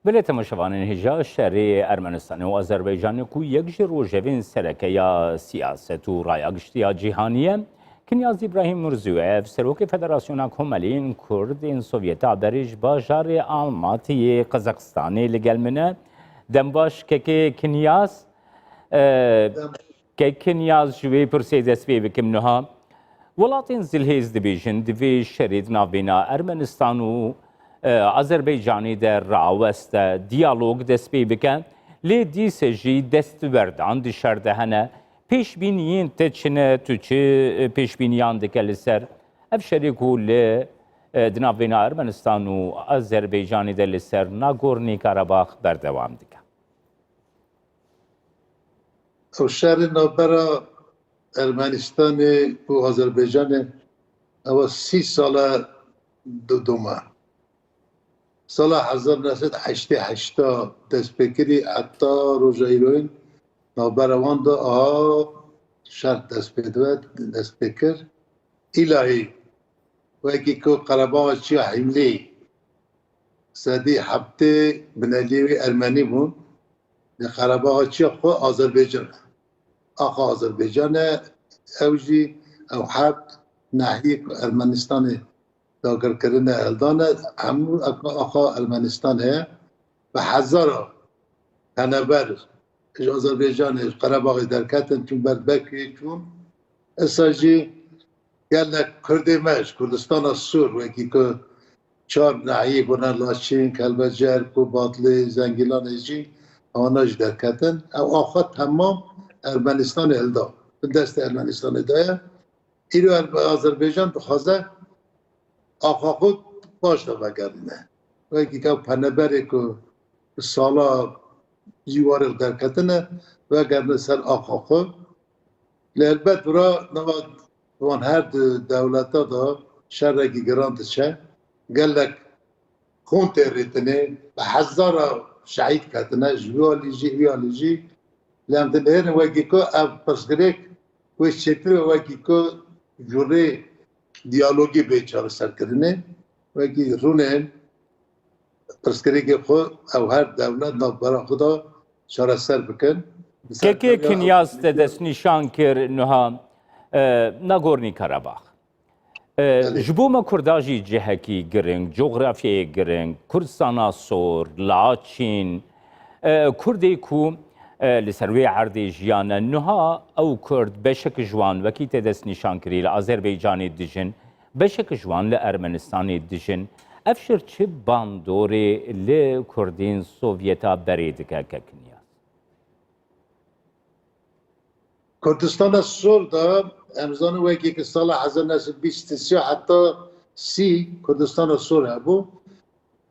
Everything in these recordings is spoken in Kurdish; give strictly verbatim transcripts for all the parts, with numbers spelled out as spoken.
Belê, temaşevanên hêja, şerê Ermenistanê û Azerbaycanê ku yek ji rojevên sereke ya siyaset û raya giştî ya cîhanî ye, Kinyaz Îbrahîm Murziyoyev, Serokê Federasyona Komeliyên Kurd ên Sovyeta berê ji bajarê Almatî yê Qazaxistanê li gel min e. Dem baş kekê Kinyaz. E, Dem- Kek Kinyaz, ji wê pirsê dest pê bikim niha. Welatên zilhêz dibêjin, divê şerê di navbêna Ermenistan û, e, Azerbaycanê de raweste, diyalog dest pê bike. Lê dîse jî destwerdan di şer de hene. Pêşbîniyên te çi ne? Tu çi, e, pêşbîniyan dike li ser ev şerê ku li, e, di navbêna Ermenistan û Azerbaycanê de li ser Nagorno-Karabakh berdewam dike? Ew şerê navbera Ermenistanê û Azerbaycanê ew sî sal e didome. Sala hezar neh sed heştê heşt dest pê kirî, heta roja îroyîn navbera wan de aha şer dest pê dibe, dest pê kir. Îlahî, wekî ku Qerebaxa Çiya Hîmlî sedî heftê bineliyê wî Ermenî bûn, lê Qerebaxa Çiya xwe Azerbaycan e. Axa Azerbaycan e, ew jî ew heft nahiyê ku Ermenistanê dagirkirine hildane, hemû eka axa Ermenistan heye. Bi hezara penaber ji Azerbaycanê, ji Qerebaxê derketin, çûn ber Bekuyê çûn. Esa jî gelek Kurdê me ji Kurdistana Sûr, wekî ku çar nahiyê gona Laçîn, Kelbecerk û Batlê, Zengîlanê jî, wana jî derketin. Ew axa temam Ermenistanê hilda. Bi destê Ermenistanê de ye. Îro Azerbaycan dixwaze axa xwe paş de vegerîne. Wekî ke penaberê ku bi sala jî warê derketine, vegerine ser axa xwe. Lê helbet vira nava wan her di dewleta de şerekî giran diçe. Gelek xûn tê rîtinê, bi hezara şehîd ketine, ji wî alî jî, wî alî jî. Lê em dinêrin wekî ku ev pirsgirêk wê çêtir be, wekî ku ji rê diyalogî bê çareserkirinê, wekî rûnên pirsgirêkê xwe ew her dewlet navbera xwe de çareser bikin. Kekê Kinyaz te destnîşan kir niha, e, Nagorno-Karabakh. E, ji bo me Kurda jî cihekî giring, cografyayê giring, Kurdistana Sor, Laçîn, e, Kurdê ku, e, li ser wê erdê jiyane, niha ew Kurd, beşek ji wan, wekî te destnîşan kirî, li Azerbaycanê dijin, beşek ji wan li Ermenistanê dijin. Ev şer çi bandorê li Kurdên Sovyeta berê dike, Kek Kinyaz? Kurdistana Sor de em zanin wekî ki sala hezar neh sed bîst û sê heta sî Kurdistana Sor hebû.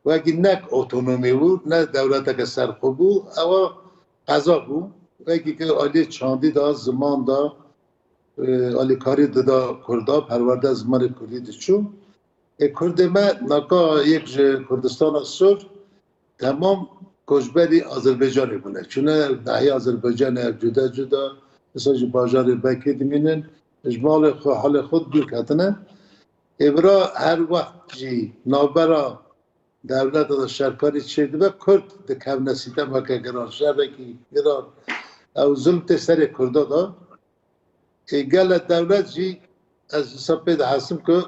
Wekî nek otonomî bû, ne dewleteke serxwe bû, ewa qeza bû. Wekî ki aliyê çandî de, ziman de, e, alîkarî dida Kurda, perwerde zimanê Kurdî diçû. Ê Kurdê me naka yek ji Kurdistana Sor temam koçberî Azerbaycanê bûne. Çûne nahiyê Azerbaycanê cuda cuda, misal ji bajarê Bekê dimînin, ji malê xwe, halê xwe dûr ketine. Ê vira her wext jî navbera dewleta de şerkarî çêdibe, Kurd dikevne sîtemeke giran, şerekî giran. Ew zulm tê serê Kurda de. Ê gele dewlet jî ez wisa pê dihesim ku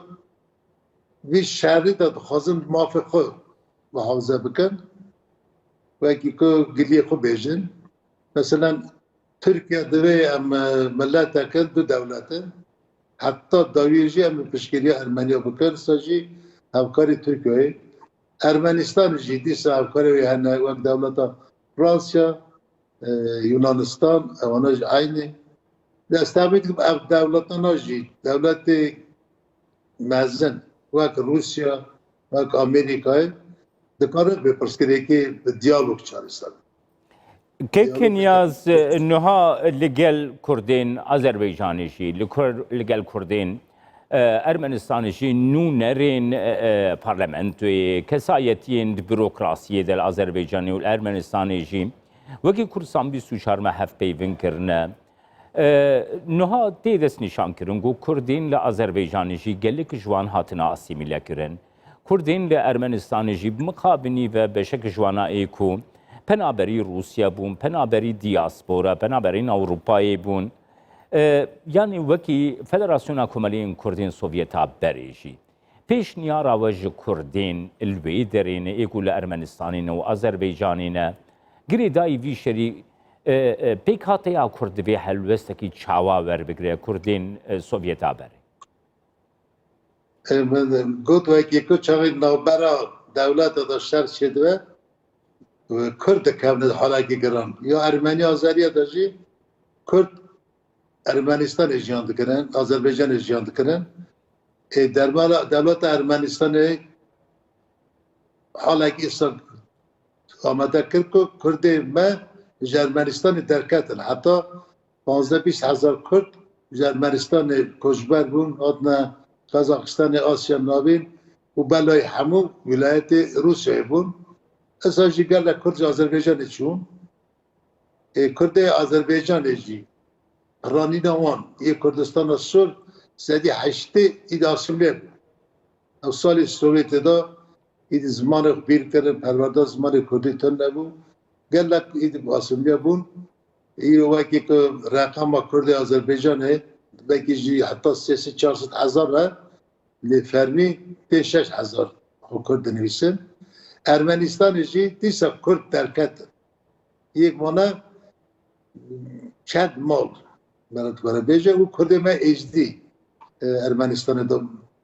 vî şerî de dixwazin mafê xwe muhafaze bikin. Wekî ku giliyê xwe bêjin. Meselen, Tirkiye divê em, e, mileteke du dewlet in. Heta dawiyê jî em ê piştgiriya Ermeniya bikin, sa jî hevkarî Tirkiyeyê. Ermenistan jî dîsa hevkarê wê hene, wek dewleta Fransiya, e, Yunanistan, ewana jî eynî. Ez temî dikim ev dewletana jî, dewletê mezin, wek Rûsya, wek Amerîkayê, dikare vê pirsgirêkê bi diyalog çareser. Kek Kinyaz, niha li gel Kurdên Azerbaycanê jî, li Kur-, li gel Kurdên, e, Ermenistanê jî nûnerên, e, e, parlamentoyê, kesayetiyên di bürokrasiyê de li Azerbaycanê û li Ermenistanê jî wekî Kurdistan bîst û çar me hevpeyvin kirine. E, niha tê destnîşankirin ku Kurdên li Azerbaycanê jî gelek ji wan hatine asîmîle kirin. Kurdên li Ermenistanê jî bi mixabinî ve beşek ji wana ê ku penaberî Rûsya bûn, penaberî diaspora, penaberîn Ewropayê bûn. E, yanî wekî Federasyona Komeliyên Kurdên Sovyeta berê jî. Pêşniyara we ji Kurdên li wê derê ne, ê ku li Ermenistanê ne û Azerbaycanê ne, girêdayî vî şerî, e, e, pêkhateya Kurd divê helwestekî çawa werbigire Kurdên, e, Sovyeta berê? E, min got wekî ku çaxê navbera dewleta de şer çêdibe, e, Kurd dikevne di halekî giran. Ya Ermenî Azeriya de jî Kurd Ermenistanê jiyan dikirin, Azerbaycanê jiyan dikirin. Ê dermala dewleta Ermenistanê halekî îsa amade kir ku Kurdê me ji Ermenistanê derketin. Heta panzdeh bîst hezar Kurd ji Ermenistanê koçber bûn, hatine Qazaxistanê, Asya Navîn û belayê hemû wîlayetê Rûsyayê bûn. Îsa jî gelek Kurd ji Azerbaycanê çûn. Ê, Kurdê Azerbaycanê jî, piranîna wan yê Kurdistana Sûr sedî heştê îdî asimle bû. Ew salê Sovyetê de îdî zimanê xwe bîr kirin, perwerda zimanê Kurdî tune bû. Gelek îdî asimle bûn. Îro wekî ku reqema Kurdê Azerbaycanê belkî jî heta sê sed çar sed hezar e, lê fermî pênc şeş hezar xwe Kurd dinivîsin. Ermenistanê jî dîsa Kurd derketin. Yek mane çend mal, meriv dikare bêje, û Kurdê me êzdî, e, Ermenistanê de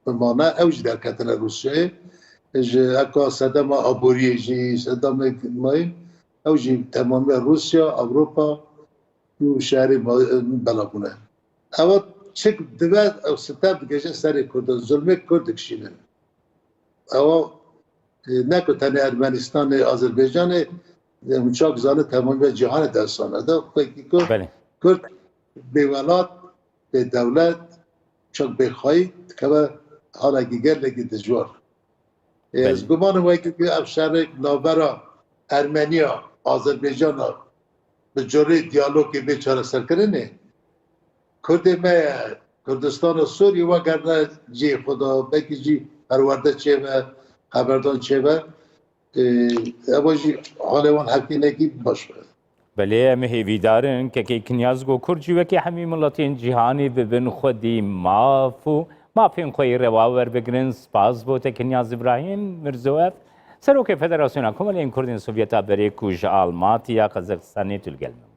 bimane, ew jî derketine Rûsyayê. Ji eka sedema aboriyê jî, sedemê mayîn, ew jî temamiya Rûsya, Ewropa û şerê ma-, bela bûne. Ewa çik dibe, ew sitem digihîje serê Kurdan, zulmê Kurd dikişînin. Ewa, e, ne ku tenê Ermenistanê, Azerbaycanê, e, hûn çak zanin temamiya cîhanê destane de. Wekî ku Belê. Kurd bêwelat, bêdewlet, çak bêxayî dikeve halekî gelekî dijwar. E, ez Belê. Guman im wekî ku ev şerê navbera Ermeniya, Azerbaycana bi corê diyalogê bê çareserkirinê, Kurdê me ye, Kurdistana Sûriyê wegerine cihê xwe de, belkî jî perwerde çêbe, xeberdan çêbe. Ê, ewa jî halê wan hevkênekî baş be. Belê, em hêvîdar in, kekê Kinyaz Gokur jî wekî hemî miletên cîhanê bibin xwedî maf û mafên xwe yê rewa werbigirin. Spas bo te Kinyaz Îbrahîm Mirzoev, Serokê Federasyona Komelên Kurdên Sovyeta berê ku ji Almatiya Qazaxistanê tu li gel me bû.